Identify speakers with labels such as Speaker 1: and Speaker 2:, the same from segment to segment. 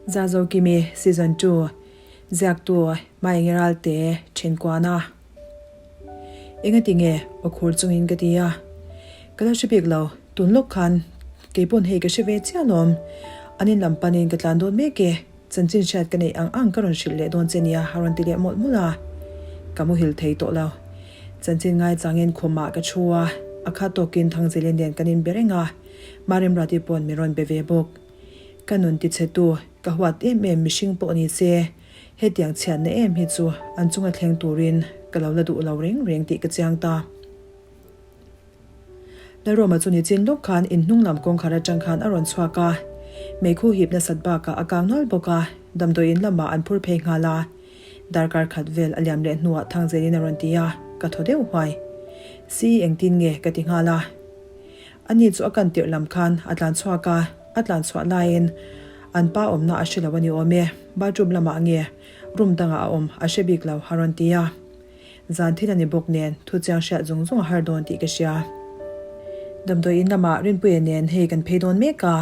Speaker 1: Zazokimi Season ii Ziaktu Maengi Ralte Thenkuana Engati nge aw khur chungin ka ti a, ka lo hre bik lo, tun lawk khan keipawn hei ka hre ve chiah alawm, an in lam panin ka tlan dawn mek e, chanchin hriat ka neih ang ang ka rawn hrilh leh dawn che nia a rawn ti leh mawlh mawlh a, ka muhil thei tawh lo. Chanchin ngaichangin khumah ka thu a, a khat tawkin Thangzelin nen kan inbe reng a, Maremrati pawn min rawn be ve bawk. Ka nun tichhetu, ka huat em em mihring pawh ni se, hetiang chhiatna em hi chu an chunga thleng turin ka lo la duh lo reng reng tih ka chiang ta. Lalroma chu nichin lawk khan in hnung lam kawngkhar atang khan a rawn chhuak a, meikhu hip nasat bakah a kang nual bawk a, damdawi in lamah an phur phei nghal a. Darkar khat vel a liam leh hnuah Thangzelin a rawn ti a, ka thaw deuh huai. Si engtin nge ka ti nghal a. Ani chu a kan tirh lam khan a tlan chhuak a, a tlan chhuah laiin an pa awmna a hre lo a ni awm e, bathroom lamah nge room dangah a awm a hre bik lo a rawn ti a. Zan thil a ni bawk nen thu chiang hriat zung zung a har dawn tih ka hria. Damdawi in lamah Rinpuia nen hei kan phei dawn mek a,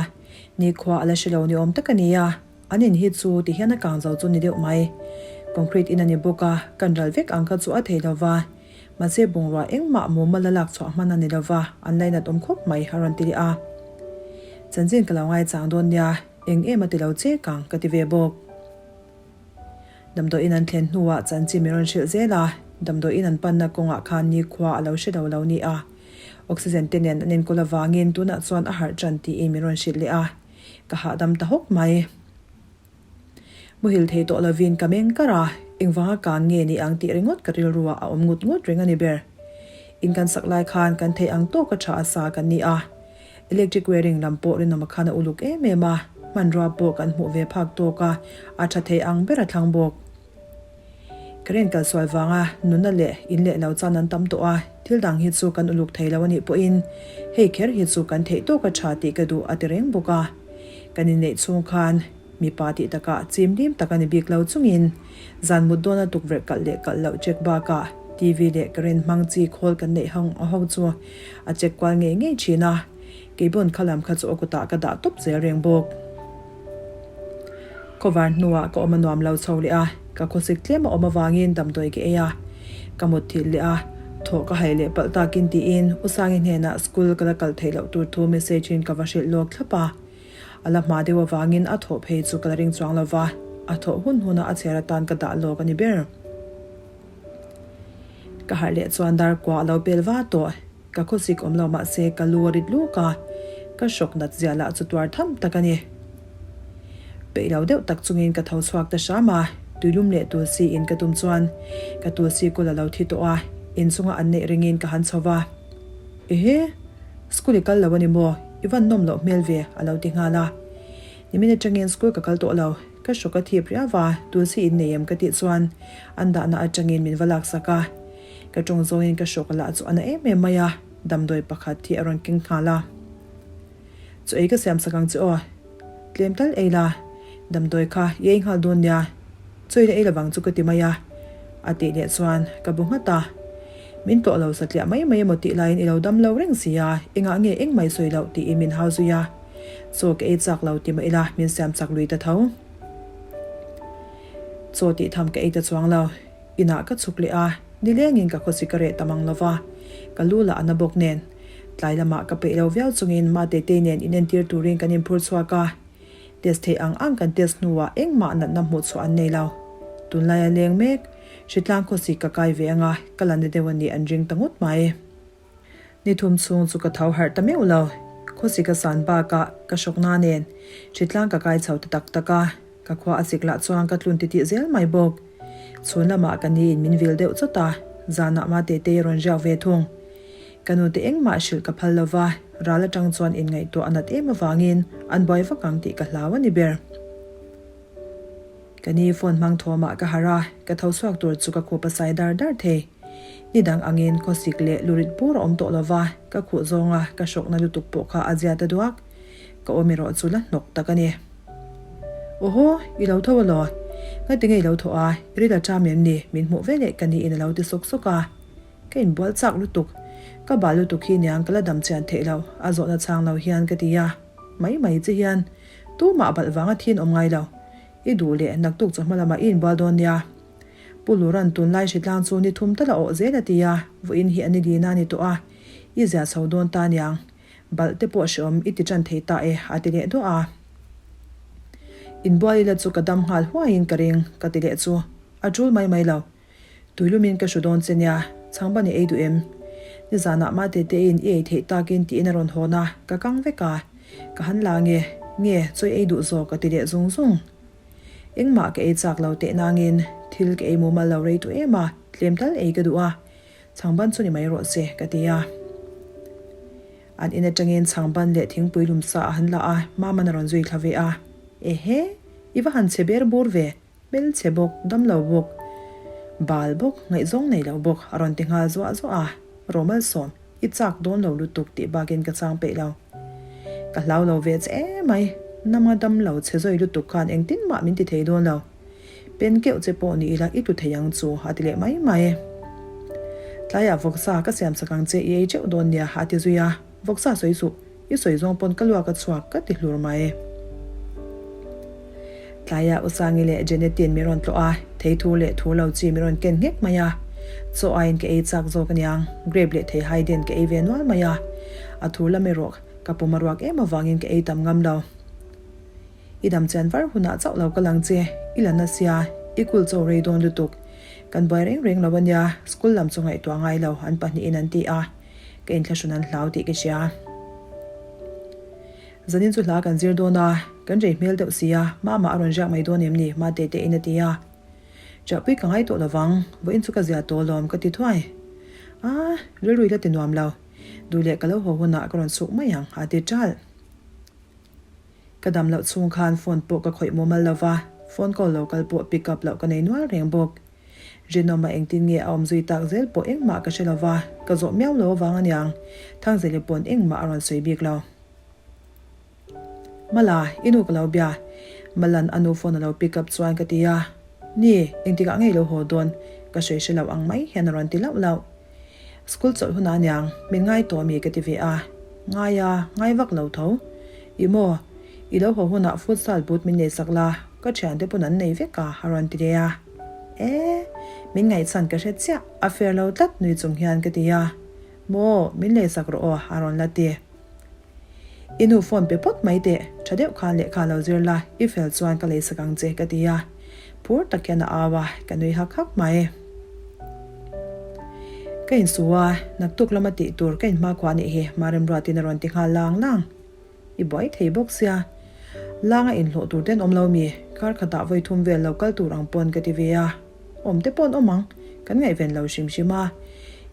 Speaker 1: nikhua a la hre lo ni awm tak a ni a, an in hi chu ti hian a kang zo chu ni deuh mai. Concrete in a ni bawk a, kan ral vek ang kha chu a thei lo va, Mahse bungrua engmah mumal a lak chhuah hman a ni lova, an lainat awm khawp mai a rawn ti leh a. Chanchin ka lo ngaichang dawn nia, eng em a ti lo che kang ka ti ve bawk. Damdawiin an thlen hnuah chanchin min rawn hrilh zel a, damdawiin an panna kawngah khan nikhua a lo hre lo lo ni a. Oxygen te nen an enkawl avangin tunah chuan a harh ṭan tiin min rawn hrilh leh a, ka hahdam ta hawk mai. Muhil thei tawh lovin ka meng kar a, engvanga kang nge ni ang tih ringawt ka rilruah a awm ngut ngut reng a ni ber. In kan sak lai khan kan theih ang tawka tha a sa kan ni a, electric wiring lam pawh rinawm a khan a uluk em em a, hmanrua pawh kan hmuh ve phak tawk a, a tha thei ang ber a thlang bawk. Current kal sual vanga nunna leh in leh lo chan an tam tawh a, thil dang hi chu kan uluk thei lo a nih pawhin hei kher hi chu kan theih tawka tha tih ka duh a ti reng bawk a. Kan inneih chhung khan mipa tih takah chim lim tak a ni bik lo chungin zan mut dawna tukverh kalh leh kalh loh check bakah TV leh current hmang chi khawl kan neih hang ho chu a check kual ngei ngei thin a, keipawn kha lam kha chu a kutah ka dah tawp zel reng bawk. Khawvar hnuah ka awm a nuam lo chho leh a, ka khawsik tlem a awm avangin damdawi ka ei a, ka mut thilh leh a, thawh ka haih leh palh takin tiin U Sangi hnenah school ka la kal theih loh tur thu message in ka va hrilh lawk thlap a. A la hma deuh avangin a thawh phei chu ka la ring chuang lo va, a thawh hun huna a chhiar atan ka dah lawk a ni ber. Ka harh leh chuan dar kua a lo pel va tawh. Ka khawsik awm lo mahse ka lu a rit luk a, ka hrawk nat zia lah chu tuar tham tak a ni. Peih lo deuh tak chungin ka tho chhuak ta hram a, tuilum leh tulsi in ka tum chuan ka tulsi kul a lo thi tawh a, inchunga an neih ringin ka han chho va. Ehe! School i kal lo a ni maw? I van nawm loh hmel ve a lo ti nghal a. Nimin atangin school ka kal tawh lo, ka hrawk a thip riau va, tulsi in nei em ka tih chuan an dahna atangin min va laksak a. Ka tawng zawngin ka hrawk lah chu a na em em mai a, damdawi pakhat hi a rawn keng nghal a. Chu ei ka siam sak ang che aw, tlem tal ei la, damdawi kha i ei nghal dawn nia, chaw i la ei lovang chu ka ti mai a, a tih leh chuan ka bu nghat a. Min tlawh lo satliah mai mai emaw tih laiin i lo dam lo reng si a, engah nge engmah i sawi loh tiin min hau zui a. Chaw ka ei chak lo ti mah ila min siam chak lui ta tho. Chaw tih tham ka ei ta chuang lo. Inah ka chhuk leh a, nilengin ka khawsi ka reh ta mang lova, ka lu lah a na bawk nen. Tlai lamah ka peih lo viau chungin Matetei nen inentir turin kan inphur chhuak a. Test theih ang ang kan test hnuah engmah natna hmuh chhuah an nei lo. Tunlaia leng mek, hritlang khawsi ka kai ve anga ka la na deuh a nih an ring ta ngawt mai. Ni thum chhung chu ka tho harh ta meuh lo. Khawsi ka san bakah ka hrawkna nen hritlang ka kai chho ta tak tak a. Ka khua a sik lah chuan ka tlun titih zel mai bawk. Chhun lamah ka ni in min vil deuh chawt a, zanah ma Tetei a rawn riak ve thung. Ka nute engmah hrilh ka phal lova, ral atang chuan inngaihtuah a nat em avangin an buai vak ang tih ka hlau a ni ber. Ka ni phone hmang thawmah ka harh a, ka tho chhuak tur chu ka khup a sai dar dar thei. Ni dang angin khawsik leh lurit bur a awm tawh lova, ka khuh zawnga ka hrawkna lutuk pawh kha a zia ta duak. Ka awm erawh chu la hnawk tak a ni. Awhaw, i lo tho alaw? Ngatinge i lo thawh a, i ril a ṭam em ni? Min hmuh veleh ka niin a lo ti sawk sawk a. Ka inbual chak lutuk. Ka bal lutuk hi niang ka la dam chian theih lo, a zawhna chhang lo hian ka ti a. Mai mai che hian, tumah balh vanga thin awm ngai lo. I duh leh naktuk chawhma lamah i inbual dawn nia. Pu Luran tunlai hritlang chu ni thum tal a awh zel a ti a, vawiin hi a ni lina a ni tawh a, i zia chho dawn ta niang. Balh te pawh hreawm i ti ṭan thei ta e, a ti leh duah a. Inbual ila chu ka dam nghal huaiin ka ring, ka ti leh chu. A ṭul mai mai lo. Tuilumin ka hru dawn che nia, chhangban i ei duh em? Nizanah mah tete in i ei theih takin tiin a rawn hawn a, ka kang vek a. Ka han la nge, nge, chawi ei duh zawk a ti leh zung zung. Engmah ka ei chak lo teh nangin thil ka ei mumal lo rei duh em a, tlem tal ei ka duh a, chhangban chu ni mai rawh se ka ti a. An in atangin chhangban leh thingpui lum sa a han la a, Maman a rawn zui thla ve a. Ehe, i va han che ber bur ve, hmelchhe bawk, damlo bawk, bal bawk, ngaihzawng nei lo bawk a rawn ti nghal zuah zuah a, Romalsawm. I chak dawn lo lutuk tih bakin ka chang peih lo. Ka hlau lo ve che emai, nama dam lo che zawi lutuk khan engtin mah min ti thei dawn lo. Pen keuh che pawh ni ila i tlu thei ang chu a ti leh mai mai. Tlaiah vawksa ka siam sak ang che i ei teuh dawn nia a ti zui a, vawksa sawi suh. I sawi zawng pawn ka luak a chhuak ka ti hlur mai. Tlaiah Usangi leh Janetin min rawn tlawh a, thei thu leh thu lo chi min rawn ken nghek mai a. Chaw aiin ka ei chak zawk aniang, grape leh thei hai den ka ei ve nual mai a. A thu lam erawh ka pum a ruak em avangin ka ei tam ngam lo. I dam chian var hunah chauh lo ka lang che, i la na sia, i kul chaw rei dawn lutuk. Kan buai reng reng lo ania, school lam chu ngaihtuah ngai lo an pahnihin an ti a. Ka inthlahrun an hlau tih ka hria. Zanin chu hla kan zir dawn a, kan rei hmel deuh si a, mama a rawn riak mai dawn em ni? Mate te in a ti a. Chahpui ka ngai tawh lovang, vawiin chu ka zia tawh alawm ka ti thuai. A, rilru i la ti nuam lo. Duh leh ka lo haw hunah ka rawn chhuk mai ang, a ti ṭalh. Ka dam loh chhung khan phone pawh ka khawih mumal lo va, phone call lo kal pawh pick up loh ka nei nual reng bawk. Rinawma engtin nge a awm zui tak zel pawh engmah ka hre lo va, ka zawh miau lo avang aniang, Thangzeli pawn engmah a rawn sawi bik lo. Mala, i nu ka lo bia. Malan a nu phone a lo pick up chuan ka ti a, Ni, engtikah ngei lo haw dawn, ka sawi hre lo ang mai hian a rawn ti lauh lauh. School chawlh hunah aniang, min ngai tawh mi ka ti ve a. Ngai a, ngai vak lo tho. I maw, i lo haw hunah futsal boot min nei sak la, ka thiante pawn an nei vek a, a rawn ti leh a. E, min ngaihchhan ka hre chiah, a fair lo tlat nui chung hian ka ti a. Maw, min lei sak rawh aw, a rawn la ti. I nu phone pe phawt mai teh, tha deuh khan lehkha lo zir la, i fel chuan ka leisak ang che ka ti a. Phur tak hian a au a, ka nui hak hak mai. Ka insu a, naktuk lama tih tur ka inhmakhua anih hi Maremruatin a rawn ti nghal lang lang. I buai thei bawk sia. Langa inhlawh tur ten awm lo mi, kar khatah vawi thum vel lo kal tur ang pawn ka ti ve a. Awm te pawh an awm ang, kan ngaihven lo hrim hrim a.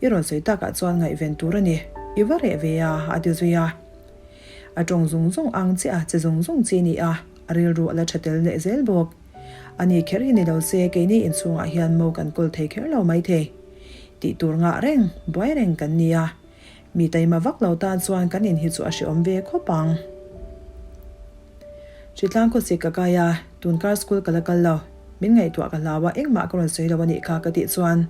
Speaker 1: I rawn sawi takah chuan ngaihven tur a ni, i va reh ve a, a ti zui a. A tawng zung zung ang chiah a, che zung zung chi ni a, a rilru a la tha tel leh zel bawk. A ni kher hi ni lo se, keini inchhungah hian mo kan kawl thei kher lo maithei. Tih tur ngah reng, buai reng kan ni a. Mi taima vak lo tan chuan kan in hi chu a hreawm ve khawp ang. Hritlang khawsik ka kai a, tunkar school ka la kal lo. Min ngaihtuah ka hlau a, engmah ka rawn sawi lo a nih kha ka tih chuan,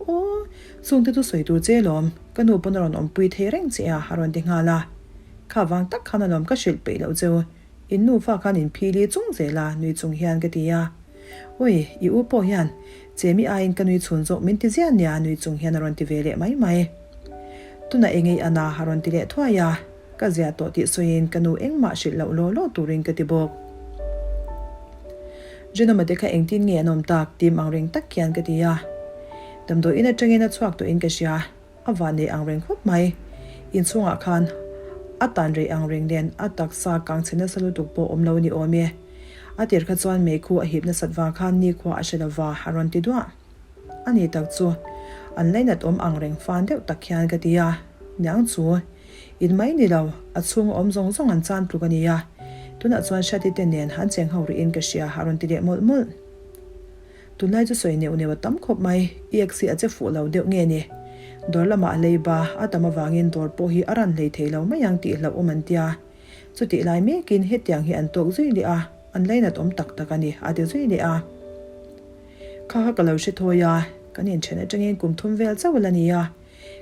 Speaker 1: Aw, chungte chu sawi tur che lawm, ka nu pawn a rawn awmpui thei reng che a, a rawn ti nghal a. Kha vang tak khan alawm ka hrilh peih loh cheu, in nufa khan in phili chung zel a, nui chung hian ka ti a. Ui, i u pawh hian Chemi aiin ka nui chhun zawk min ti ziah nia nui chung hian a rawn ti ve leh mai mai. Tuna engei ana a rawn ti leh thuai a, ka ziah tawh tih sawiin ka nu engmah hrilh loh law law turin ka ti bawk. Genoma te kha engtin nge an awm tak tim ang reng tak hian ka ti a. Damdawiin atangin a chhuak tawhin ka hria. A van nei ang reng khawp mai. Inchhungah khan a tan rei ang reng nen a taksa kang chhe nasa lutuk pawh awm lo ni awm e. A tir kha chuan meikhu a hip nasat vang khan nikhua a hre lova a rawn ti duah. A ni tak chu an lainat awm ang reng fan deuh tak hian ka ti a, niang chu in mai ni lo, a chhung a awm zawng zawng an chan tluk a ni a, tunah chuan Hriati te nen an cheng ho rihin ka hria a rawn ti leh mawlh mawlh. Tunlai chu sawi neuh neuh a tam khawp mai, i ex hi a che fuh lo deuh nge ni? Dawr lamah a lei ba, a tam avangin dawr pawh hi a ran hlei thei lo mai ang tih hlauh awm an tia. Chutih lai mekin hetiang hi an tawk zui leh a, an lainat awm tak tak a ni, a ti zui leh a. Kha kha ka lo hre thawi a, kan inthen atangin kum thum vel chauh a la ni a,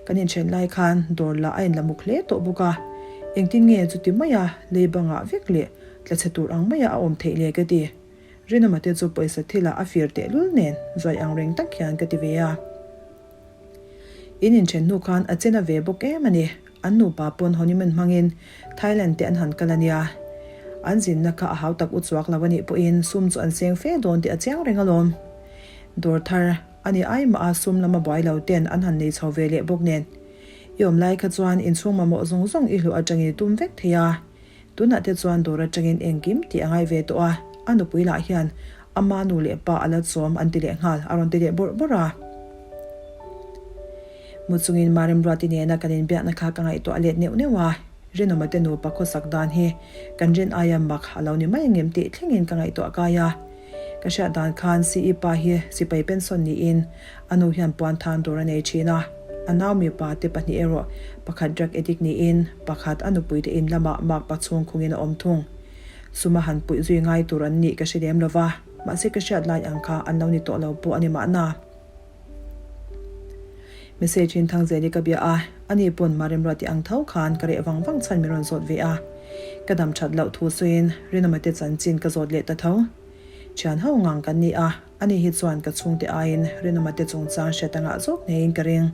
Speaker 1: kan inthen lai khan dawr lah a inlamuk hle tawh bawk a, engtin nge chuti maia lei bangah vek leh tla chhe tur ang maia a awm theih le ka ti. Rinawma te chu pawisa thilah a fir tehlul nen zuai ang reng tak hian ka ti ve a. In inthen hnu khan a chena ve bawk em a ni. An nupa pawn honeymoon hmangin Thailand te an han kal a nia. An zinna kha a hau tak u chuak lo a nih pawhin sum chu an seng fe dawn tih a chiang reng alawm. Dawr thar a ni ai mah a sum lama buai lo ten an han nei chho ve leh bawk nen. I awm lai kha chuan inchhung mamawh zawng zawng i hluah atangin i tum vek thei a. Tunah te chuan dawr atangin engkim tih a ngai ve tawh a, a nupui lah hian ama nu leh pa a la chawm an ti leh nghal a rawn ti leh bawrh bawrh a. Mu chungin Maremruati nena kan inbiakna kha ka ngaihtuah let neuh neuh a, Rinawma te nupa khawsak dan hi kan rin aia mak a lo ni mai angem tih thlengin ka ngaihtuah kai a. Ka hriat dan khan CE pa hi sipai pension niin a nu hian puan than tur a nei thin a, a nau mipa te pahnih erawh pakhat drug addict niin pakhat a nupui te in lamah makpa chhung khungin a awm thung. Suma han puih zui ngai tur an nih ka hre lem lova, mahse ka hriat lai ang kha an lo ni tawh lo pawh a ni mahna. Message in Thangzeli ka bia a, ani pawn Maremruati ang tho khan ka reh vang vang chhan min rawn zawt ve a. Ka dam that loh thu sawiin Rinawma te chanchin ka zawt leh ta tho. Thian ho ngang kan ni a, ani hi chuan ka chhungte aiin Rinawma te chungchang hriat a ngah zawk ngeiin ka ring.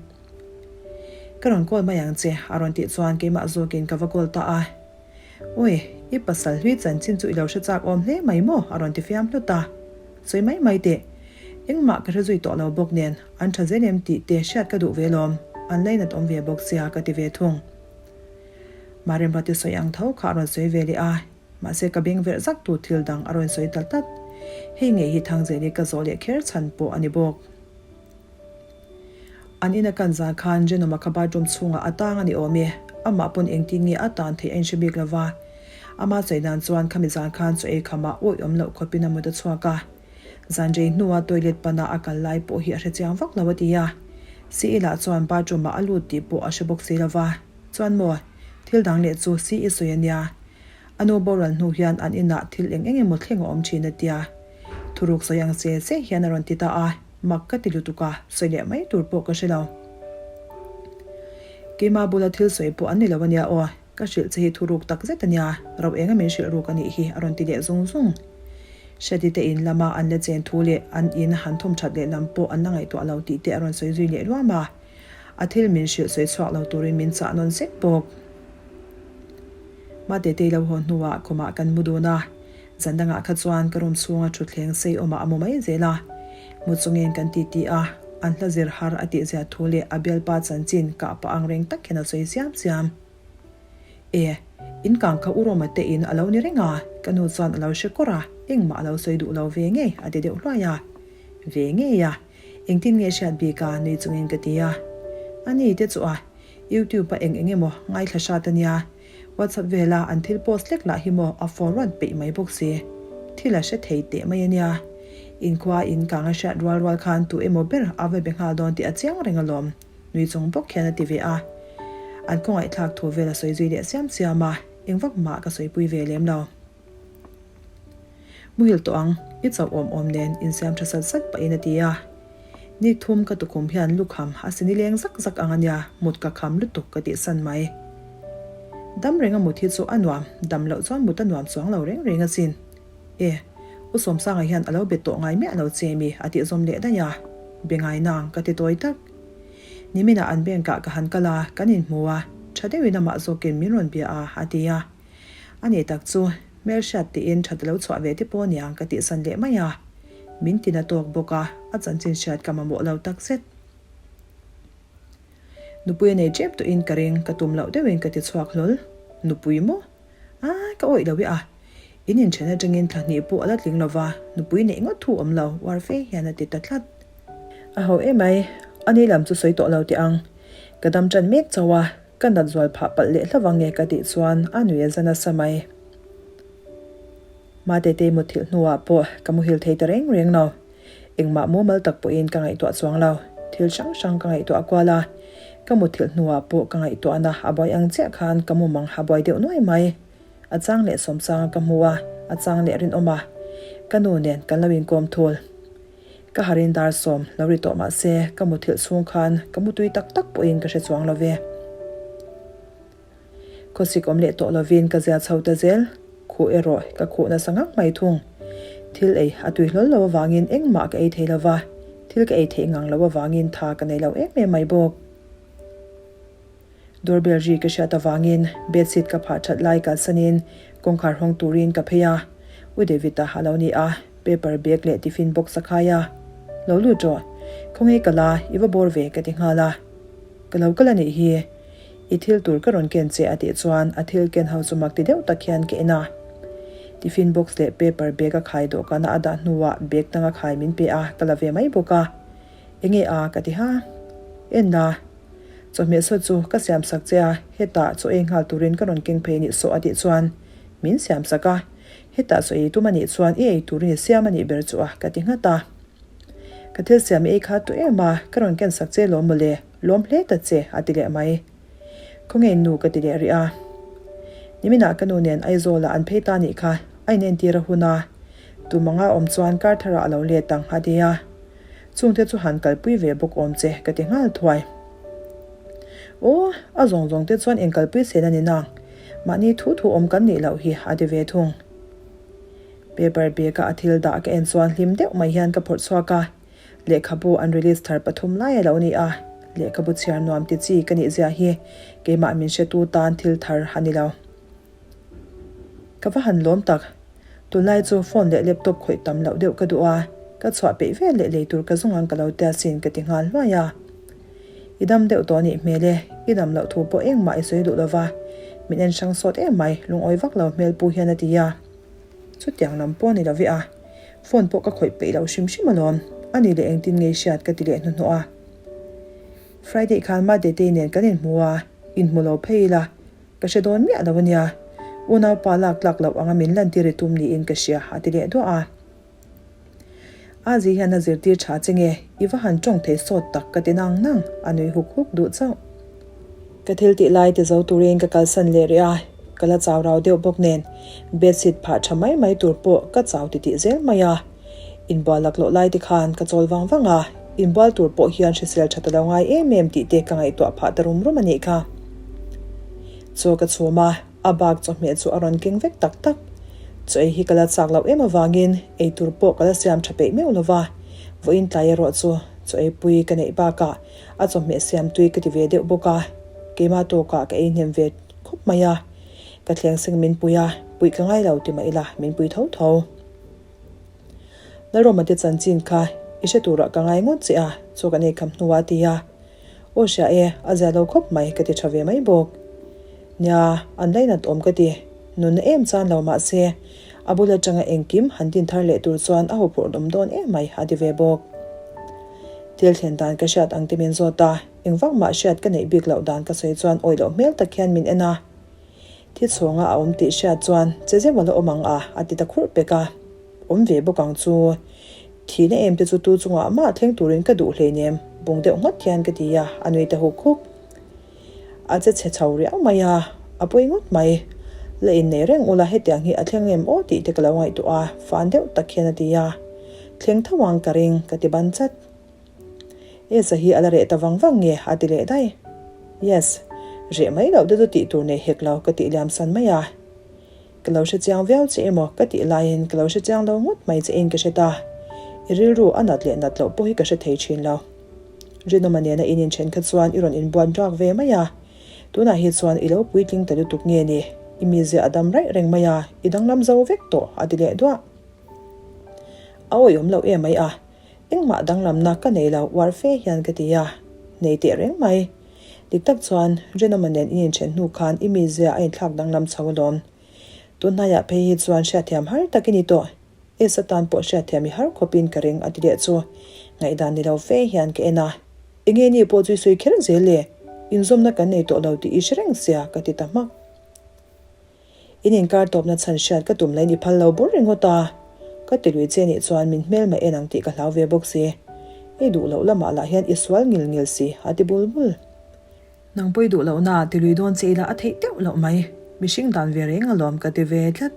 Speaker 1: Ka rawn call mai ang che a rawn tih chuan keimah zawkin ka va call ta a. Ui, i pasal hlui chanchin chu i lo hre chak awm hle mai maw? a rawn ti fiam hlut a. Sawi mai mai teh. Engmah ka hre zui tawh lo bawk nen, an tha zel em tih te hriat ka duh ve lawm, an lainat awm ve bawk sia ka ti ve thung. Maremrati sawi ang tho kha a rawn sawi ve leh a, mahse ka beng verh zak tu thil dang a rawn sawi tal tlat. Hei ngei hi Thangzeli ka zawh leh kher chhan pawh a ni bawk. An ina kan zan khan Jenoma kha bathroom chhungah a tang a ni awm e, amah pawn engtin nge a tan theih a inhre bik lo va. Ama sawi dan chuan khami zan khan chaw ei khamah awih awm loh khawpin a mut a chhuak a. Zan rei hnua toilet pana a kal lai pawh hi a hre chiang vak lo a ti a. CE lah chuan bathroom ah a lut tih pawh a hre bawk si lo va. Chuan maw, thil dang leh chu CE sawi a nia. A nu boral hnu hian an inah thil eng eng emaw thleng a awm thin a tia. Thuruk sawi ang che che hian a rawn ti ta a. Mak ka ti lutuk a, sawi leh mai tur pawh ka hre lo. Keimah bula thil sawi pawh an ni lo a nia aw, ka hrilh che hi thuruk tak zet a nia, ro enga min hrilh ruk a nih hi a rawn ti leh zung zung. Hriati te in lama an la chen thu leh an in han thawm that leh lam pawh an la ngaihtuah lo tih te a rawn sawi zui leh luam a, a thil min hrilh sawi chhuak lo turin min chah nawn sek bawk. Matetei lo haw hnuah khumah kan mu dun a. Zan dangah kha chuan ka room chhunga thutthleng sei awmah a mu mai zel a. Mu chungin kan ti ti a, an hla zir har a tihzia thu leh a bialpa chanchin kah pah ang reng tak hian a sawi siam siam. E, in kang kha u Roma te in a lo ni reng a, ka nu chuan a lo hre kawr a, engmah a lo sawi duh lo ve ngei a ti deuh hluai a. Ve ngei a, engtin nge hriat bik a nui chungin ka ti a. A ni te chu a, YouTube a eng eng emaw ngaithla hrat a nia. WhatsApp vela an thil post hlek lah hi maw a forward peih mai bawk si. Thil a hre thei teh mai a nia. Inkhua in kang a hriat rual rual khan tu emaw ber a va be nghal dawn tih a chiang reng alawm, nui chung bawk hian a ti ve a. An khawngaihthlak thu vel a sawi zui leh siam siam a, eng vak mah ka sawipui ve lem lo. Muhil tawh ang, i chauh awm awm nen insiam tha sat sat pahin a ti a. Ni thum ka tukhum hian lukham a si nileng zak zak ang a nia, mut ka kham lutuk ka tih san mai. Dam renga mut hi chu a nuam, dam loh chuan mut a nuam chuang lo reng reng asin. E, U Sawmsanga hian a lo be tawh ngai miah lo che mi a tih zawm leh daih a, be ngai nang ka ti tawi tak. Niminah an bank ah ka han kal a, kan inhmu a, tha deuhin amah zawkin min rawn bia a, a ti a. A nih tak chu, hmelhriat tiin that a lo chhuah ve te pawh aniang ka tihsan leh mai a. Min tina tawk bawk a, a chanchin hriat ka mamawh lo tak zet. Nupui a nei tep tawhin ka ring, ka tum loh deuhin ka ti chhuak hlawl. Nupui maw? Aa, ka awih lo e a. In inthen atangin thla hnih pawh a la tling lo va, nupui neih ngawt thu awm lo, uar fe hian a ti ta tlat. A ho emai, ani lam chu sawi tawh lo teh ang. Ka dam tan mek chauh a, Ka nat zual phah palh leh hlauh ang nge ka tih chuan a nui a za nasa mai. Matetei mutthilh hnuah pawh ka muhil thei ta reng reng lo. Engmah mumal tak pawhin ka ngaihtuah chuang lo. Thil hrang hrang ka ngaihtuah kual a, ka mutthilh hnuah pawh ka ngaihtuahna a buai ang chiah khan ka mumang a buai deuh nuai mai. A chang leh Sawmsanga ka hmu a, a chang leh Rinawm a. Ka nu nen kan lo inkawm thul. Ka harin dar sawm lo ri tawh mah se ka muthilh chhung khan ka mutui tak tak pawhin ka hre chuang lo ve. Khawsik awm leh tawh lovin ka zia chho ta zel, khuh erawh ka khuh nasa ngang mai thung. Thil ei a tui hlawl lo avangin engmah ka ei thei lo va, thil ka ei theih ngang lo avangin tha ka nei lo em em mai bawk. Doorbell ri ka hriat avangin bedsheet ka phah that lai kalsanin kawngkhar hawng turin ka phei a, U David-a a lo ni a, paper bag leh tiffin box a khai a. Lo lut rawh, khawnge ka la, i va bawr ve ka ti nghal a. Ka lo kal a nih hi, i thil tur ka rawn ken che a tih chuan a thil ken ho chu mak ti deuh tak hian ka en a. Tiffin box leh paper bag a khai dawhkana a dah hnuah bag danga khai min pe a, ka la ve mai bawk a. Enge a? ka ti ha. En la, chawhmeh saw chu ka siam sak che a, hetah chaw ei nghal turin ka rawn keng phei nih saw a tih chuan min siam sak a, hetah chaw ei tum a nih chuan i ei turin i siam a nih ber chu a ka ti nghat a. Ka thil siam i ei kha tu em a, ka rawn ken sak che lawm mawle, lawm hle ta che a ti leh mai. Khawnge nu ka ti leh rih a. Niminah ka nu nen Aizawlah an phei ta nih kha, a inentir a hun a, tumanga awm chuan kar tharah a lo let ang a ti a. Chungte chu han kalpui ve bawk awm che ka ti nghal thuai. Aw, a zawng zawng te chuan inkalpui sen a ni nang. Mahni thu thu awm kan nih loh hi a ti ve thung. Paper bag a a thil dah ka en chuan hlim deuh mai hian ka phawrh chhuak a. Lehkhabu an release thar pathum lai a lo ni a, lehkhabu chhiar nuam ti chi ka nih zia hi keimah min hretu tan thil thar a ni lo. Ka va han lawm tak. Tunlai chu phone leh laptop khawih tam loh deuh ka duh a, ka chhuah peih vel leh lei tur ka zung ang ka lo tia sin ka ti nghal hluai a. I dam deuh tawh nih hmel e, i dam loh thu pawh engmah i sawi duh lova, min en hrang sawt em mai, lungawi vak lo hmel pu hian a ti a. Chutiang lam pawh a ni lo ve a, phone pawh ka khawih peih lo hrim hrim alawm, a ni leh engtin ngei hriat ka ti leh hnuhnawh a. Friday khan Madetei nen kan inhmu a, inhmu lo phei ila, Ka hre dawn miah lo a nia, unaupa lak tlak loh anga min lantir i tum niin ka hria a ti leh duah a. Azi hian a zirtir tha che nge, i va han tawng thei sawt tak ka ti nang nang, a nui huk huk duh chauh. Ka thil tih lai ti zo turin ka kalsan leh rih a, ka la chau rau deuh bawk nen bedsheet phah tha mai mai tur pawh ka chau titih zel mai a. Inbual laklawh lai te khan ka chawl vang vang a, inbual tur pawh hian hrisel tha ta lo ngai em em tih te ka ngaihtuah phah ta rum rum a nih kha. Chaw ka chhum a, a bak chawhmeh chu a rawn keng vek tak tak. Chaw ei hi ka la chak loh em avangin ei tur pawh ka la siam tha peih meuh lo va, vawiin tlai erawh chu chaw ei pui ka neih bakah a chawhmeh siam tui ka ti ve deuh bawk a, keimah tawkah ka ei hnem ve khawp mai a. Ka thleng seng min pui a, puih ka ngai lo ti mah ila min pui tho tho. Lalroma te chanchin kha i hre turah ka ngai ngawt che a, chaw kan ei kham hnuah a ti a. Aw hria e, a zia lo khawp mai ka ti tha ve mai bawk. Nia, an lainat awm ka ti. Nunna em chan lo mah se, a bul atanga engkim han din thar leh tur chuan a huphurh awm dawn em mai a ti ve bawk. Thil thlen dan ka hriat ang te min zawt a, engvak mah hriat ka neih bik loh dan ka sawi chuan awih loh hmel tak hian min en a. Thi chhunga a awm tih hriat chuan che zeuh a la awm ang a, a ti ta khurh pek a. Awm ve bawk ang chu. Thihna em te chu tu chungah mah thleng turin ka duh hleinem, bung deuh ngawt hian ka ti a, a nui ta huk huk. A che chhe chho riau mai a, a pawi ngawt mai. La innei reng ula hetiang hi a thleng em aw tih te ka lo ngaihtuah a, fan deuh tak hian a ti a. Thleng tho ang ka ring, ka ti ban chat. Esa hi a la reh ta vang vang nge a ti leh daih. Yes, reh mai loh te chu tih tur nei hek lo ka tih liam san mai a. Ka lo hre chiang viau che emaw ka tih laiin ka lo hre chiang lo ngawt mai che in ka hre ta. I rilru a nat leh nat loh pawh hi ka hre thei thin lo. Rinawma nena in inthen kha chuan i rawn inbuan rak ve mai a. Tunah hi chuan i lo puitling ta lutuk nge ni? I mizia a dam raih reng mai a, i danglam zo vek tawh a ti leh duah. A awihawm loh em mai a. Engmah danglamna ka nei lo uar fe hian ka ti a, nei teh reng mai. Dik tak chuan Rinawma nen in inthen hnu khan i mizia a inthlak danglam chho alawm. Tunhnaiah phei hi chuan hriatthiam har tak i ni tawh. Esa tan pawh hriatthiam i har khawpin ka ring a ti leh chu ngaihdan ni lo fe hian ka en a. Enge ni pawh chu i sawi kher zel e, inzawmna kan nei tawh lo tih i hre reng sia ka ti ta hmak. In inkar tawpna chhan hriat ka tum lain i phal lo bur ringawt a, ka ti lui che nih chuan min hmelma en ang tih ka hlau ve bawk si. I duh loh lamah lah hian i sual ngil ngil si, a ti bul bul. Nang pawh i duh lohna ti lui dawn che ila a theih deuh loh mai, mihring dan ve reng alawm ka ti ve tlat.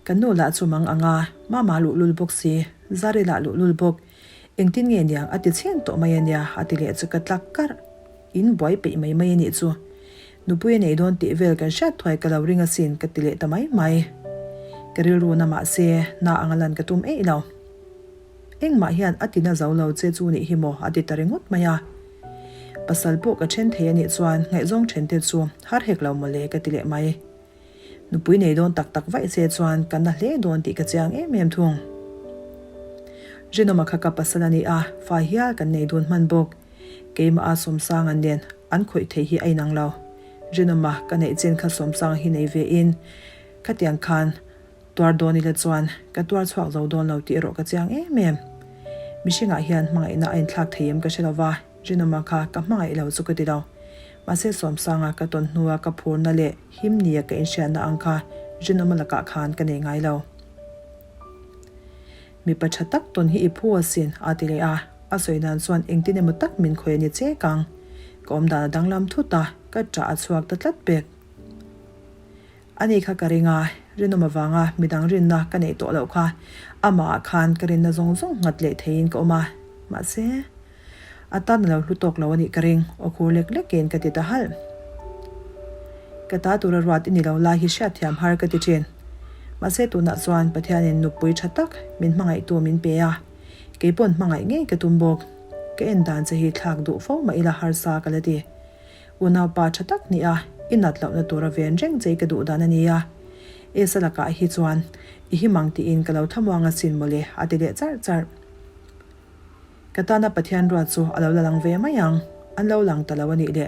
Speaker 1: Kan nu lah chu mang ang a, mama luhlul bawk si, Zari lah luhlul bawk, engtin nge niang a ti chhen tawh mai a nia a ti leh chu ka tlak karh. In buai peih mai mai a nih chu. Nupui a nei dawn tih vel kan hriat thuai ka lo ring asin ka ti leh ta mai mai. Ka rilru na mah se, na anga lan ka tum eih lo. Engmah hian a tina zo lo che chu nih hi maw a ti ta ringawt mai a. Pasal pawh ka then thei a nih chuan ngaihzawng then te chu har hek lo mawle ka ti leh mai. Nupui nei dawn tak tak vaih che chuan ka na hle dawn tih ka chiang em em thung. Rinawma kha ka pasal a ni a, fai hial kan nei dun hman bawk. Keimah a Sawmsanga nen an khawih theih hi a inang lo. Rinawma ka neih chin kha Sawmsanga hi nei ve in khatiang khan tuar dawn ila chuan ka tuar chhuak zo dawn lo tih erawh ka chiang em em. Mihringah hian hmangaihna a inthlak thei em ka hre lo va, Rinawma kha ka hmangaih lo chu ka ti lo. Mahse Sawmsanga ka tawn hnua ka phurna leh him nia ka inhriatna ang kha Rinawma lakah khan ka nei ngai lo. Mipa tha tak tawn hi i phu asin, a ti leh a. A sawi dan chuan engtin emaw tak min khawih a ni chek ang. Ka awm dan a danglam thut a, ka ṭah a chhuak ta tlat pek. Ani kha ka ring a, rinawm avanga midang rinna ka neih tawh loh kha amah ah khan ka rinna zawng zawng nghat leh theiin ka awm a. Mahse, A tan a lo hlu tawk lo a nih ka ring, aw khur lek lekin ka ti ta halh. Ka ta tura ruat i ni lo lai hi hriatthiam har ka ti thin. Mahse tunah chuan Pathianin nupui tha tak min hmangaihtu min pe a, kei pawn hmangaih ngei ka tum bawk. Ka en dan che hi thlak duh fo mah ila harsa ka la ti. Unaupa tha tak nih a, i nat lohna tura ven reng che i ka duh dan a nia. Esa lakah hi chuan i him ang tiin ka lo thlamuang asin mawle a ti leh charh charh. Ka tana Pathian ruat chu a lo la lang ve mai ang, an lo lang ta lo a nih le.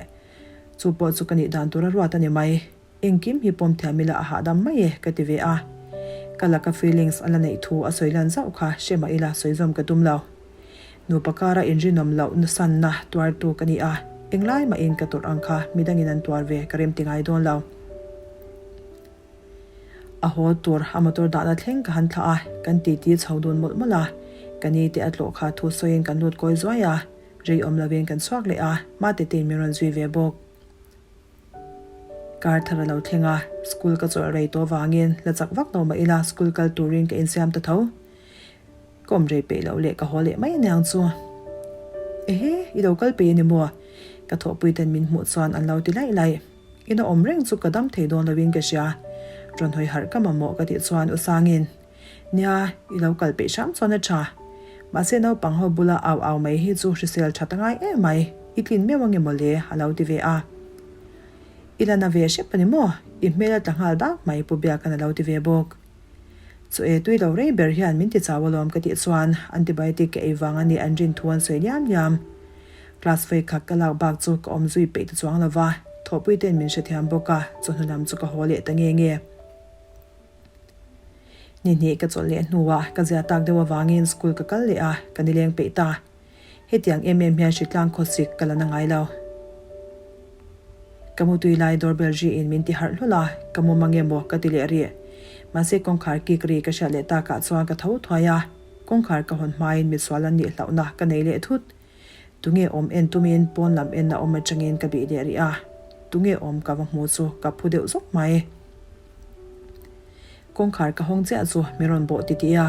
Speaker 1: Chu pawh chu ka nih dan tura ruat a ni mai. Engkim hi pawm thiam ila a hahdam mai e ka ti ve a. Ka laka feelings a la neih thu a sawi lan zauh kha hre mah ila sawi zawm ka tum lo. Nupa kara inrinawm loh nasanna tuartu ka ni a, englai mahin ka tawrh ang kha midangin an tuar ve ka remti ngai dawn lo. A haw tur a motor dahna thleng ka han thlah a, kan titi chho dun mawlh mawlh a. Ka ni te a tlawh kha thu sawiin kan lut kawi zuai a, rei awm lovin kan chhuak leh a, Mate tein min rawn zui ve bawk. Kar thar a lo thleng a, school ka chawlh rei tawh vangin la chak vak lo mah ila school kal turin ka insiam ta tho. Ka awm rei peih loh leh ka haw leh mai aniang chu. Ehe, i lo kal peih a ni maw? Ka thawhpui ten min hmuh chuan an lo ti laih laih. Ina awm reng chu ka dam thei dawn loin ka hria. Rawn hawi harh ka mamawh ka tih chuan u Sangin, Nia, i lo kal peih hram chuan a tha. Mahse naupang ho bula au au mai hi chu hrisel that a ngai em mai, i tlin meuh ange mawle a lo ti ve a. I la na ve hrep a ni maw? I hmel a tla nghal dak mai Pu Biaka'n a lo ti ve bawk. Chu e tui lo rei ber hian min ti chau alawm ka tih chuan antibiotic ka ei vang a nih an rin thu an sawi liam liam. Class vawi khat ka lak bak chu ka awm zui peih ta chuang lo va, thawhpui ten min hrethiam bawk a, chawhnu lam chu ka haw leh ta nge nge. Ni hnih ka chawlh leh hnuah ka zia tak deuh avangin school ka kal leh a, ka nileng peih ta. Hetiang em em hian hritlang khawsik ka la na ngai lo. Ka mutui lai doorbell ri in min ti harh hlawlh a, ka mu mang emaw ka ti leh rih. Mahse kawngkhar kik ri ka hriat leh takah chuan ka tho thuai a, kawngkhar ka hawn hmain misual an nih hlauhna ka nei leh thut. Tunge awm en tumin pawn lam en a awm atangin ka bih leh rih a, tunge awm ka va hmu chu ka phu deuh zawk mai. Kawngkhar ka hawng chiah chu min rawn bawh titih a,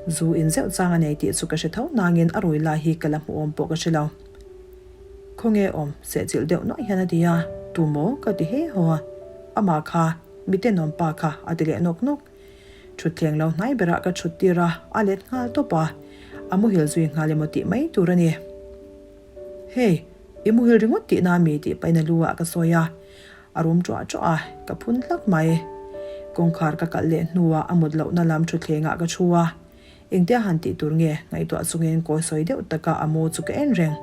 Speaker 1: zu in zeuh chang a nei tih chu ka hre tho nangin a rui lai hi ka la hmu awm pawh ka hre lo. Khawnge awm sehchilh deuh nuaih hian a ti a, tu maw ka ti he haw a, amah kha mitenawm pa kha a ti leh nawk nawk. Thutthleng lo hnai berah ka thut tir a, a let nghal tawp a, a muhil zui nghal emaw tih mai tur a ni. Hei, i muhil ringawt tihna mi tih pahin a lu ah ka sawi a, a rum ṭuah ṭuah a, ka phun hlak mai. Kawngkhar ka kalh leh hnuah a mut lohna lam thutthlengah ka thu a, engtia han tih tur nge ngaihtuah chungin kawi sawi deuh taka a mu chu ka en reng.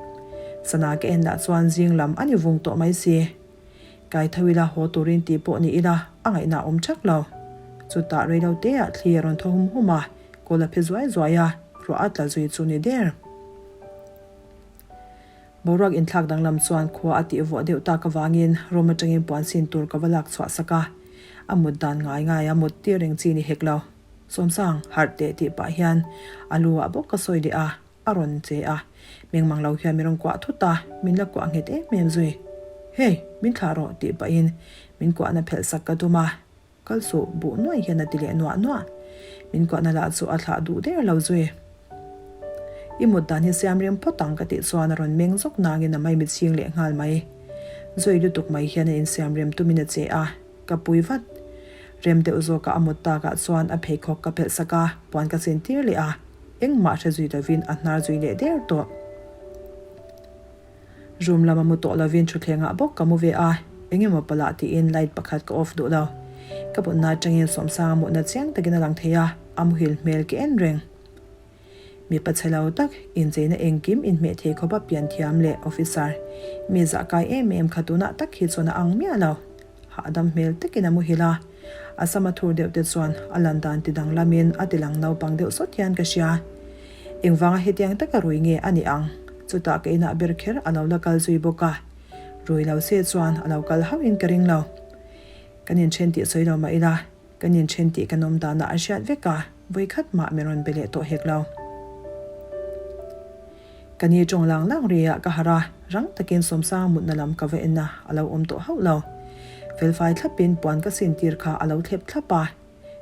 Speaker 1: Sana ka en lah chuan zing lam a ni vung tawh mai si. Kai tho ila haw turin tih pawh ni ila a ngaihna awm ṭhak lo. Chutah reilo teah thli a rawn thaw hum hum a, kawl a phe zuai zuai a, ruah a tla zui chu ni der. Boruak inthlak danglam chuan khua a tih vuah deuh tak avangin room atangin puan sin tur ka va lak chhuah sak a, a mut dan ngai ngai a mut tir reng chi ni hek lo. Sawmsang, harh teh tih pah hian a lu ah bawk ka sawi leh a, a rawn che a, mengmang lo hian min rawn kuah thut a, min la kuah nghet em em zui. Hey, min thlah rawh tih pahin min kuahna phelh sak ka tum a. Kal suh buh nuaih hian a ti leh nuah nuah. Min kuahna lah chu a thlah duh der lo zui. I mut dan hi siam rem phawt ang ka tih chuan a rawn meng zawk nangin a maimit chhing leh nghal mai. Zui lutuk mai hian a insiam rem tumin a che a, ka pui vat. Rem deuh zawka a mut takah chuan a pheikhawk ka phelh sak a, puan ka sin tir leh a, engmah hre zui lovin a hnar zui leh der tawh. Room lama mu tawh lovin thutthlengah bawk ka mu ve a, eng emaw palah tiin light pakhat ka off duh lo. Ka mutna atangin Sawmsanga mutna chiang takin a lang thei a, a muhil hmel ke en reng. Mipa chhe lo tak, incheina engkim inhmeh thei khawpa pian thiam leh officer mi zahkai em em kha tunah tak hi chuan a ang miah lo. Hahdam hmel takin a muhil a, a sama thur deuh te chuan a lan dan ti danglamin a ti lang naupang deuh sawt hian ka hria. Engvanga hetiang taka rui nge a nih ang? Chutah ka inah ber kher a lo la kal zui bawk a, rui lo se chuan a lo kal hauhin ka ring lo. Kan inthen tih sawi lo mah ila, Kan inthen tih kan awm danah a hriat vek a, vawikhat mah min rawn be leh tawh hek lo. Ka ni tawng lang lang riah ka harh a, rang takin Sawmsanga mutna lam ka va en a, a lo awm tawh hauh lo. Felfai thlapin puan ka sin tir kha a lo thlep thlap a,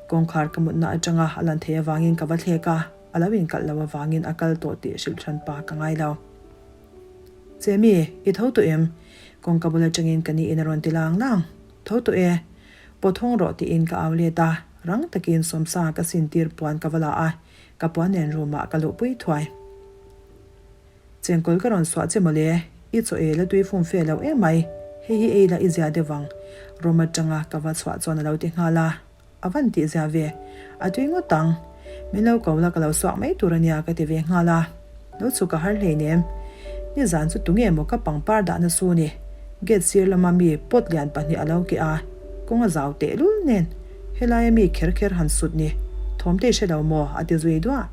Speaker 1: kawngkhar ka mutna atanga a lan theih avangin ka va thlek a, a lo inkalh lo avangin a kal tawh tih hrilh hran pa ka ngai lo. Chemi, i tho tawh em? Kawngka bul atangin ka ni in a rawn ti lang lang. Tho tawh e. Pawt hawng rawh tiin ka au let a, rang takin Sawmsanga ka sin tir puan ka va la a, ka puan nen room ah ka luhpui thuai. Chengkawl ka rawn suah che mawle, i chaw ei la tui fum fe lo em mai, hei hi ei la i zia deuh ang, room atanga ka va chhuah chuan a lo ti nghal a. A van tih zia ve. A tui ngawt ang. Min lo ko la ka lo suak mai tur a nia ka ti ve nghal a. Lo chhuk a har hleinem. Nizan chu tunge maw ka pangpar dahna su ni. Gate sir lama mi pot lian pahnih a lo keh a, kawng a zau tehlul nen helaia mi kher kher han sut ni. Thawmte i hre lo maw? a ti zui duah.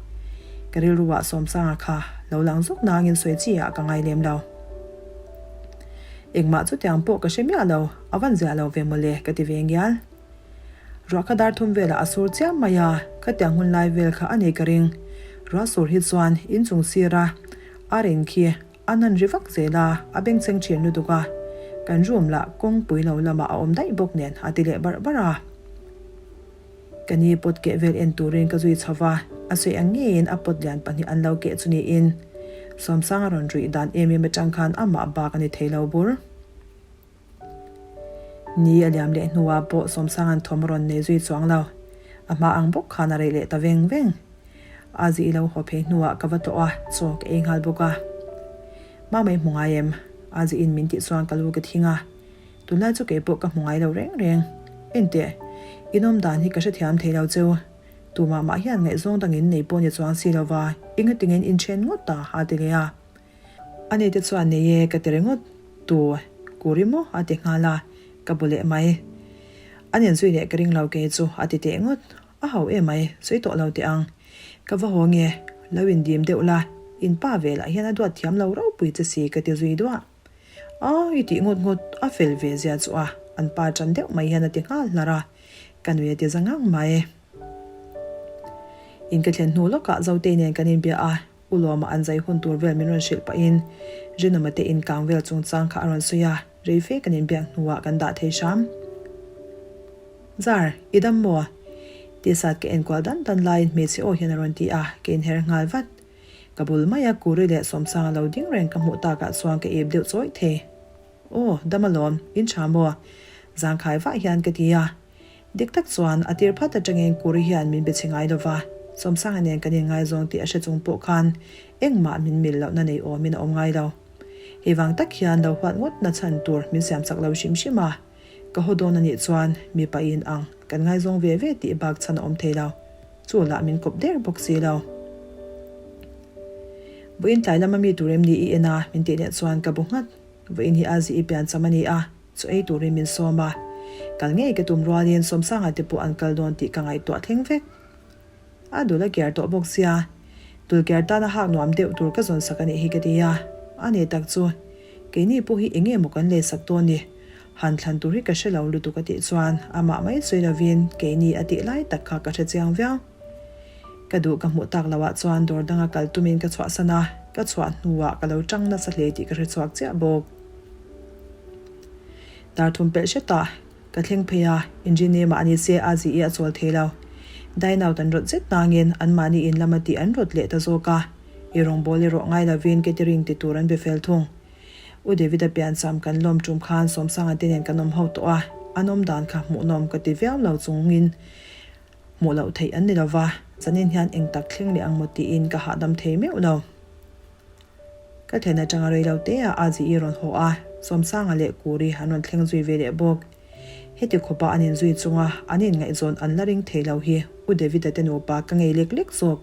Speaker 1: Ka rilruah Sawmsanga kha lo lang zuk nangin sawi chi ah ka ngai lem lo. Engmah chutiang pawh ka hre miah lo, a van ziah lo ve mawle ka ti ve ngial. Ruah kha dar thum velah a sur chiam mai a, khatiang hun lai vel kha a nei ka ring. Ruah sur hi chuan inchung sira a rin khi a nan ri vak zel a, a bengchheng thin lutuk a, kan room lah kawngpui lo lamah a awm daih bawk nen a ti leh barh barh a. Ka ni pot keh vel en turin ka zui chho va, a sawi ang ngeiin a pot lian pahnih an lo keh chu niin Sawmsanga rawn ruih dan em em atang khan amah bak a ni thei lo bur. Ni a liam leh hnuah pawh Sawmsanga'n thawm a rawn nei zui chuang lo. A hma ang bawk khan a rei leh ta veng veng. A zi i lo haw phei hnuah ka va tlawh a, chaw ka ei nghal bawk a. Mamai hmu ngai em? A zi in min tih chuan ka lu ka thing a. Tunlai chu kei pawh ka hmu ngai lo reng reng. Enteh, in awm dan hi ka hrethiam thei lo cheu. Tumah mah hian ngaihzawng dangin nei pawh ni chuang si lova, engatinge in then ngawt ta? a ti leh a. A ni te chuan nei e ka ti ringawt tu kuri maw a ti nghal a, ka bu leh mai. A nen zui leh ka ring lo kei chu a ti teh ngawt, a ho em mai, sawi tawh lo teh ang. Ka va haw nge, lo indim deuh la, in pa velah hian a duat thiam lo ropui che si ka ti zui duah. A i tih ngawt ngawt, a fel ve zia chu a, an pa ṭan deuh mai hian a ti nghal hlar a, ka nui a ti za ngang mai. In ka thlen hnu lawkah Zotei nen kan inbia a, U Lawma an zai hun tur vel min rawn hrilh pahin Rinawma te inkang vel chungchang kha a rawn sawi a, rei fe kan inbiak hnuah kan dah thei hram. Zar, i dam maw? Tisat ka enkual dan dan laiin hmeichhe aw hian a rawn ti a, ka inher nghal vat. Ka bul maia Kuri leh Sawmsanga lo ding reng ka hmuh takah chuan ka ip deuh chawih thei. Aw, dam alawm, in tha maw? Zangkhai vah hian ka ti a. Dik tak chuan, a tir phat atangin Kuri hian min be chhe ngai lova, Sawmsanga nen kan inngaizawng tih a hre chung pawh khan engmah min mil lohna nei awmin a awm ngai lo. Hei vang tak hian lo huat ngawt na chhan tur min siam chak lo hrim hrim a, ka haw dawn a nih chuan mipa in ang kan ngaizawng ve ve tih bak chhan a awm thei lo. Chu lah min kawp der bawk si lo. Vawiin tlai lama mi tur em ni i en a? min tih leh chuan ka bu nghat. Vawiin hi a zi i piancham a ni a. Chaw ei turin min sawm a, kal ngei ka tum rualin Sawmsanga te pawh an kal dawn tih ka ngaihtuah thleng vek. A dul a kiar tawh bawk sia, dul kiar tana hak nuam deuh tur ka zawn sak a nih hi ka ti a, a ni tak chu keini pawh hi enge maw kan lei sak dawn ni, han thlan tur hi ka hre lo lutuk a tih chuan amah mai sawi lovin keini a tih lai tak kha ka hre chiang viau. Ka duh ka hmuh tak loh ah chuan dawr danga kal tumin ka chhuahsan a, ka chhuah hnuah ka lo tang nasa hle tih ka hre chhuak chiah bawk. Dar thum pelh hretah ka thleng phei a, engineer mah ni se a zi i a chawl thei lo. Dine out an rawt zet nangin anmahni in lama tih an rawt leh ta zawk a, i rawngbawl erawh ngai lovin catering ti tur an be fel thung. U David-a piancham kan lawm tum khan Sawmsanga te nen kan awm ho tawh a, An awm dan kha hmuhnawm ka ti viau lo chungin hmuh loh theih an ni lo va, zanin hian eng tak thleng leh ang maw tiin ka hahdam thei meuh lo. Ka thlen atanga rei lo te ah Azi-i rawn haw a, Sawmsanga leh Kuri an rawn thleng zui ve leh bawk. Heti khawpa an inzui chunga an inngaihzawn an la ring thei lo hi U David-a te nupa ka ngei lek lek zawk.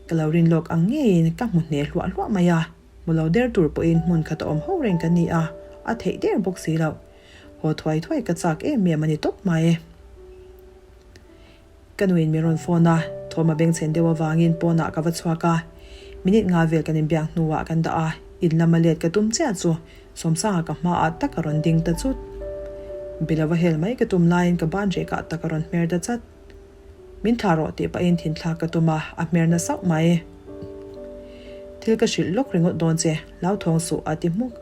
Speaker 1: Ka lo rin lawk ang ngeiin ka hmu hne hluah hluah mai a, hmu lo der tur pawhin hmun khat a awm ho reng ka ni a, a theih der bawk si loh. Haw thuai thuai ka chak em em a ni tawp mai. Ka nuin min rawn phone a, thawm a bengchhen deuh avangin pawnah ka va chhuak a. Minute nga vel kan inbiak hnuah kan dah a, in lama let ka tum chiah chu Sawmsanga ka hmaah tak a rawn ding ta chut. Be lova hel mai ka tum laiin ka ban rehkah tak a rawn hmer ta chat. Min thlah rawh tih pahin thinthlak ka tum a, a hmer na sauh mai. Thil ka hrilh lawk ringawt dawn che, hlauthawng suh a ti hmuk.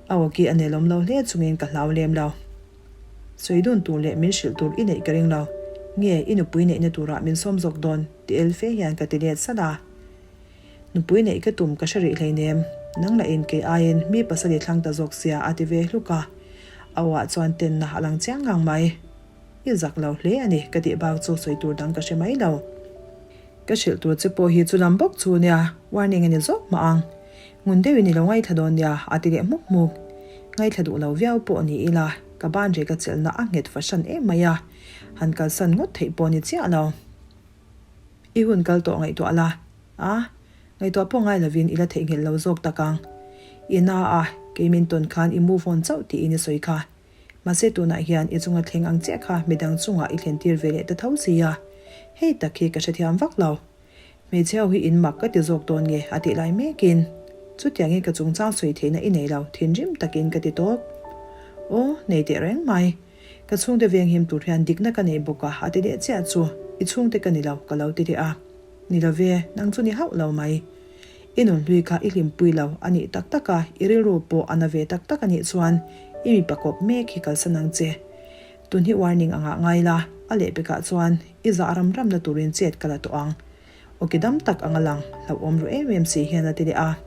Speaker 1: A awki a nelawm lo hle chungin ka hlau lem lo. Sawi dun tur leh min hrilh tur i neih ka ring lo. Nge, i nupui neihna turah min sawm zawk dawn? ti el fe hian ka ti let salh a. Nupui neih ka tum ka hre rih hleinem, nang lahin kei aiin mi pasal i thlang ta zawk sia a ti ve hluk a. A awah chuan tenna a lang chiang ngang mai. I zak lo hle a ni ka tih bak chu sawi tur dang ka hre mai lo. Ka hrilh tur che pawh hi chu lam bawk chu nia, warning a ni zawk mah ang. Ngun deuhin i lo ngaithla dawn nia, a ti leh hmuk hmuk. Ngaithla duh lo viau pawh ni ila, ka ban reh ka chelhna a nghet fahran em mai a, han kalsan ngawt theih pawh ni chiah lo. I hun kal tawh ngaihtuah la, a, ngaihtuah pawh ngai lovin i la theihnghilh lo zawk tak ang. I na a, kei min tawn khan i move on chauh tiin i sawi kha. Mahse tunah hian i chunga thleng ang chiah kha midang chungah i thlen tir ve leh ta tho si a, hei tak hi ka hrethiam vak lo. Hmeichhe ho hi in mak ka ti zawk dawn nge a tih lai mekin chutiangin ka chungchang sawi theihna i nei lo thinrim takin ka ti tawp. Aw, nei teh reng mai. Ka chhungte venghim tur hian dikna ka nei bawk a a ti leh chiah chu i chhungte ka ni lo ka lo ti leh a. Ni lo ve, nang chu ni hauh lo mai. I nunhlui kha i hlimpui lo a nih tak tak a, i rilru pawh a na ve tak tak a nih chuan i mipa kawp mek hi kalsan ang che. Tun hi warning angah ngai la, a lehpekah chuan i zah ram ramna turin chet ka la tawh ang. Awki dam tak anga lang, hlauhawm ru em em si hian a ti leh a.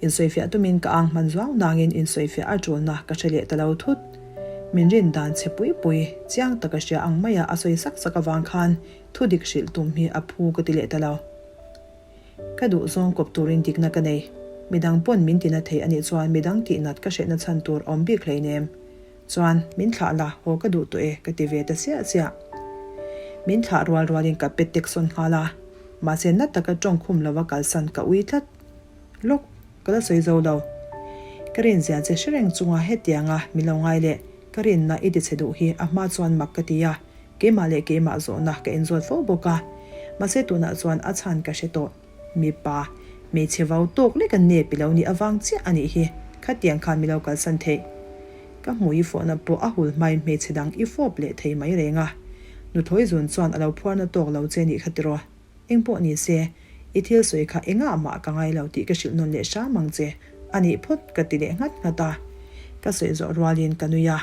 Speaker 1: Insawifiah tumin ka ang hman zuau nangin insawifiah a tulna ka hre leh ta lo thut. Min rin dan che pui pui, chiang taka hria ang maia a sawi sak sak avang khan Thu dik hrilh tum hi a phu ka ti leh ta lo. Ka duh zawng kawp turin dikna ka nei. Midang pawn min tina thei anih chuan midang tihnat ka hrehna chhan tur awm bik hleinem. Chuan, min thlah la, haw ka duh tawh e ka ti ve ta siah siah. Min thlah rual rualin ka pet tek sawn nghal a. Mahse na taka tawng khum lova kalsan ka ui tlat. Lawk, ka la sawi zo lo. Ka rinzia che hre reng chunga hetianga min lo ngai leh ka rinna i tichhe duh hi a hma chuan mak ka ti a. Keimah leh keimah zawhna ka inzawt fo bawk a, mahse tunah chuan a chhan ka hre tawh. Mipa, hmeichhe vau tawk lek an nep i lo nih avang chiah a nih hi, khatiang khan mi lo kalsan theih. Ka hmuh i fawhna pawh a hul hmain hmeichhe dang i fawp leh thei mai reng a. Nuthlawi zun chuan a lo phuarna tawk lo che nih kha tiraw. Eng pawh ni se, i thil sawi kha engah mah ka ngai lo tih ka hrilh nawn leh hram ang che, a nih phawt ka ti leh nghat nghat a. Ka sawi zawh rualin ka nui a.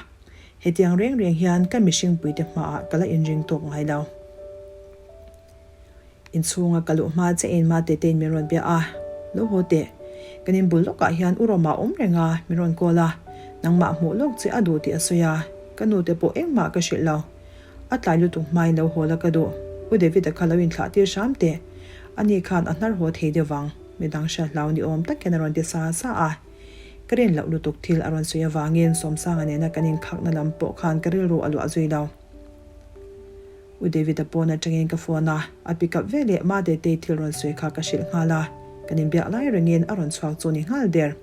Speaker 1: Hetiang reng reng hian ka mihringpuite hmaah ka la inring tawk ngai lo. Inchhunga ka luh hma che in Mate tein min rawn bia a, Lo haw teh. Kan inbul lawkah hian u Roma awm reng a, min rawn call a. Nangmah hmuh lawk che a duh tih a sawi a, ka nute pawh engmah ka hrilh lo. A tlai lutuk hmain lo haw la ka duh. U David-a kha lo inthlah tir hram teh. Ani khan a hnar haw thei deuh vang, midang hria hlau ni awm tak hian a rawn ti sa sa a. Ka rin loh lutuk thil a rawn sawi avangin Sawmsanga nena kan inkhakna lam pawh khan ka rilru a luah zui lo. U David-a pawn atangin ka phone a, a pick up veleh Madetei thil rawn sawi kha ka hrilh nghal a, kan inbiak lai rengin a rawn chhuak chu ni nghal der.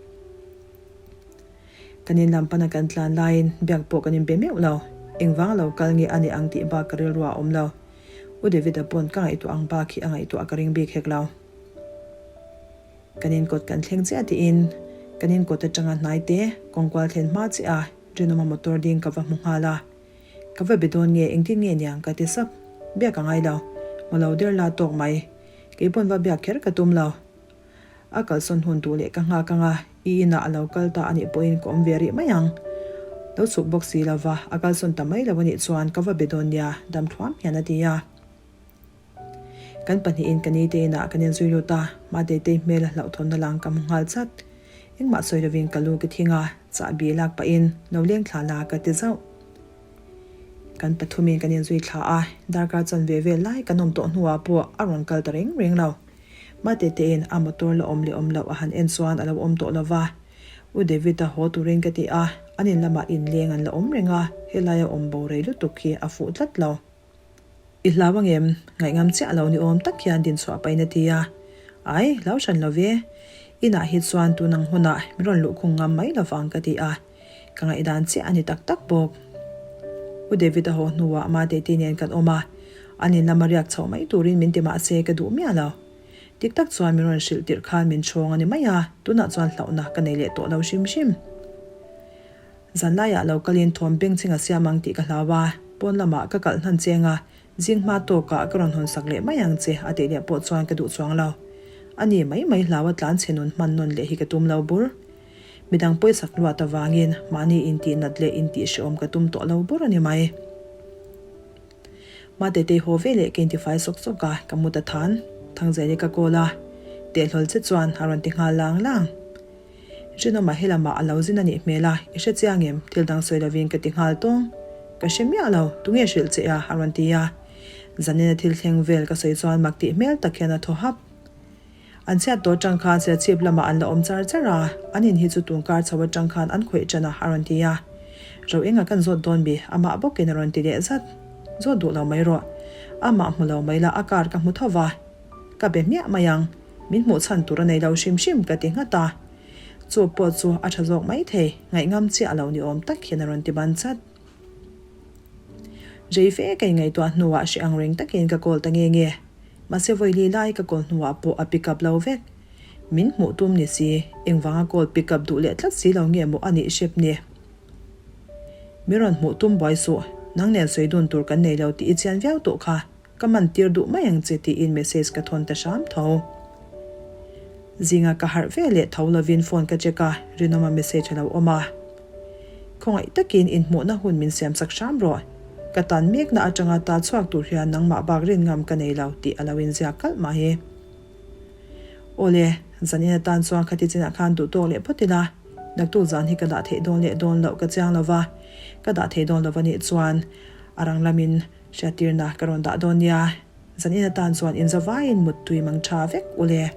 Speaker 1: Kan in lam pana kan tlan laiin biak pawh kan inbe meuh lo, engvang lo kal nge a ni ang tih bak ka rilru a awm lo. U David-a pawn ka ngaihtuah ang bak hi a ngaihtuah ka ring bik hek lo. Kan inkawt kan thleng chiah tiin kan inkawt atanga hnai te kawngkual thlen hma chiah a Rinawma motor ding ka va hmu nghal a. Ka va be dawn nge engtin nge niang ka ti sap. Biak a ngai lo. Maw lo der la tawk mai. Kei pawn va biak kher ka tum lo. A kalsawn hun duh leh ka nghak anga i inah a lo kal ta anih pawhin ka awm ve rih mai ang. Lo chhuk bawk si lova a kalsawn ta mai lo anih chuan ka va be dawn nia dam thluam hian a ti a. Kan pahnihin ka nite inah kan inzui lut a, Madetei hmel a hlauhthawnna lang ka hmu nghal chat. Engmah sawi lovin ka lu ka thing a, Chahbi lak pahin lo leng thla la ka ti zauh. Kan pathumin kan inzui thla a, darkar chanve vel lai kan awm tawh hnuah pawh a rawn kal ta reng reng lo. Mate tein a motor la awm leh awm loh a han en chuan a lo awm tawh lo va. U David-a haw turin ka ti a, an in lamah inleng an la awm reng a, helaia awm bo rei lutuk hi a fuh tlat lo. I hlau angem? Ngaihngam chiah lo ni awm tak hian dinchhuah pahin a ti a. Ai, hlau hran lo ve. Inah hi chuan tun ang hunah min rawn luhkhung ngam mai lovang ka ti a. Ka ngaihdan chiah a ni tak tak bawk. U David a haw hnuah Mateti nen kan awm a, an in lama riak chhoh mai turin min ti mah se ka duh miah lo. Dik tak chuan min rawn hrilh tirh khan min chhawng a ni mai a, tunah chuan hlauhna ka nei leh tawh lo hrim hrim. Zan laiah lo kalin thawm bengchheng a siam ang tih ka hlau a, pawn lamah ka kalh hnan cheng a, zing hma tawkah ka rawn hawn sak leh mai ang che a tih leh pawh chuan ka duh chuang lo. A ni mai mai hlau a tlan chhe nun hman nawn leh hi ka tum lo bur. Midang pawisak luat avangin mahni intih nat leh intih hrehawm ka tum tawh lo bur a ni mai. Matetei haw ve leh ka intifai sawk sawk a, ka mu ta than. Thangzeli ka call a, Tehhlawl che chuan a rawn ti nghal lang lang. Rinawma helamah a lo zin a nih hmel a, i hre chiang em? Thil dang sawi lovin ka ti nghal tawng. Ka hre miah lo, tunge hrilh che a? a rawn ti a. Zanina thil thleng vel ka sawi chuan mak tih hmel tak hian a thaw hap. An chhiat tawh atang khan Serchhip lamah an la awm char char a, an in hi chu tun kar chho atang khan an khawih tan a, a rawn ti a. Ro enga kan zawt dawn bi, amah bawkin a rawn ti leh zat. Zawt duh lo mai rawh. Amah hmu lo mai la, a car ka hmu tho va. Ka be hmiah mai ang, min hmuh chhan tur a nei lo hrim hrim ka ti nghat a. Chu pawh chu a tha zawk mai thei, ngaihngam chiah lo ni awm tak hian a rawn ti ban chat. Rei fe ka ingaihtuah hnuah hre ang reng takin ka call ta nge nge. Mahse vawili lai ka call hnuah pawh a pick up lo vek. Min hmuh tum ni si, engvanga call pick up duh leh tlat si lo nge maw a nih hrep ni. Min rawn hmuh tum buai suh, nang nen sawi dun tur kan nei lo tih i chian viau tawh kha. Ka man tir duh mai ang che tiin message ka thawn ta hram tho. Zinga ka harh ve leh tho lovin phone ka check a, Rinawma message a lo awm a. Khawngaih takin inhmuhna hun min siam sak hram rawh. Ka tan mekna atanga ta chhuak tur hian nangmah bak rin ngam ka nei lo tih a lo inziak kalh mai. Awle, zanin atan chuan khati chinah khan duh tawk leh phawt ila, naktuk zan hi ka dah theih dawn leh dawn loh ka chiang lova, ka dah thei dawn lova nih chuan a rang lamin Hriattirna ka rawn dah dawn nia, zan in atan chuan inzavaiin muttui mang tha vek u le.